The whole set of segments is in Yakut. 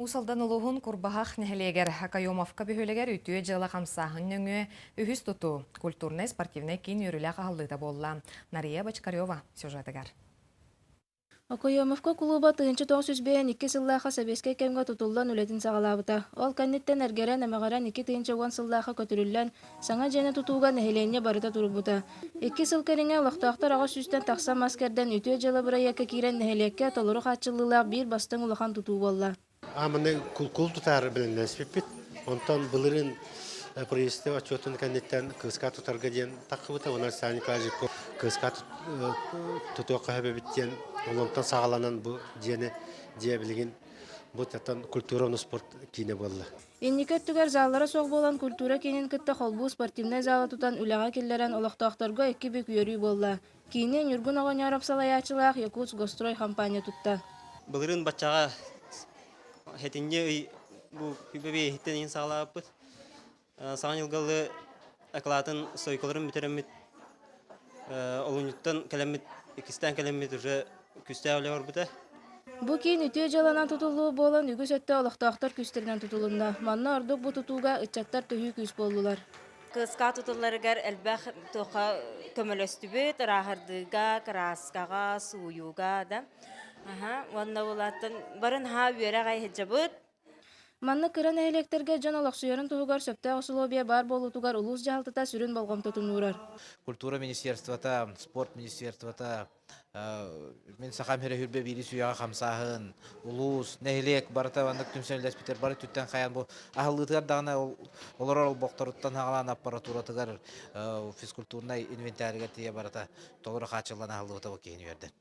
Уус Алдан улууһун Курбаһах нэһилиэгэр Окоемовка бөһүөлэгэр үтүө дьыала хамсааһын нөҥүө үһүс тутуу культурнай-спортивнай киин үөрүүлээх аһыллыыта буолла. Нария Бочкарева сюжетыгар. Окоемовка кулууба 1952 сыллаахха сэбиэскэй кэмҥэ тутуллан үлэтин саҕалаабыта. Ол кэнниттэн эргэрэн, эмэҕирэн 2010 сыллаахха көтүрүллэн, саҥа дьиэни тутууга нэһилиэнньэ барыта турбута. Икки сыл кэриҥэ олохтоохтор 800-тэн тахса мас кэрдэн үтүө дьыала бырайыакка киирэн нэһилиэккэ толору хааччыллыылаах биир бастыҥ улахан тутуу буолла. Ааманы кул тутаары бэлэмнэспиппит. Онтон былырыын правительство отчуотун кэнниттэн кыыска тутарга диэн таххыбыта. Онон Александр Николаевич кыыска тутуохха сөбөбүт диэн олонтон саҕаланан бу дьиэни дьиэ билигин бу таттан культура уонна спорт киинэ буолла. Инники өттүгэр заллара суох буолан культура киинин кытта холбуу спортивнай зала тутан үлэҕэ киллэрэн олохтоохторго икки бүк үөрүү буолла. Киини Ньургун Оҕонньоороп салайааччылаах Якутск-Гострой хампаанньа тутта. Былырыын баччаҕа сэтинньи ый бу күбэби иһиттэн иһин саҕалаабыппыт. Саҥа дьылгалы акылаатын стойкаларын бүтэрэммит олунньуттан кэлэммит иккистээн кэлэммит уже күүстээх үлэ барбыта. Бу киин үтүө дьыаланан тутуллуу буолан үгүс өттө олохтоохтор күүстэринэн тутулунна. Манна ордук бу тутууга ыччаттар төһүү күүс буоллулар. Кыска тутулларыгар элбэх туохха көмөлөстүбүт, ырааһырдыыга, кырааскаҕа, сууйууга да. Аха, уонна булааттан барын ха үөрэх айһыдьабыт. Манна кыра нэһилиэктэргэ дьон олохсуйарын туһугар сөптөөх усулуобуйа баар буолуутугар улуус дьаһалтата сүрүн болҕомтотун уурар. Культура министерствота, спорт министерствота, мин сахам сирэ хүрбэ биири сүүйэҕэ хамсааһын, улуус, нэһилиэк барыта маннык түмсэн үлэлэспитэр бары түттэн хайан бу аһыллыытыгар даҕаны олорор олбохторуттан хаҕалаан аппаратуратыгар физкультурнай инвентарыгар тиийэ барыта толору хааччыллан аһыллыбыта бу киһини үөрдэр.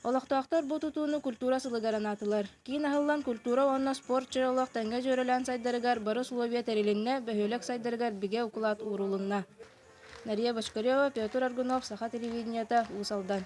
Олохтоохтор бу тутууну культура сылыгар анаатылар. Киин аһыллан культура уонна спорт чөл олох тэҥҥэ дьүөрэлээн сайдарыгар бары условия тэрилиннэ, бөһүөлэк сайдарыгар бигэ укулаат уурулунна. Нария Бочкарева, Петр Аргунов, Саха телевидениета, Уус Алдан.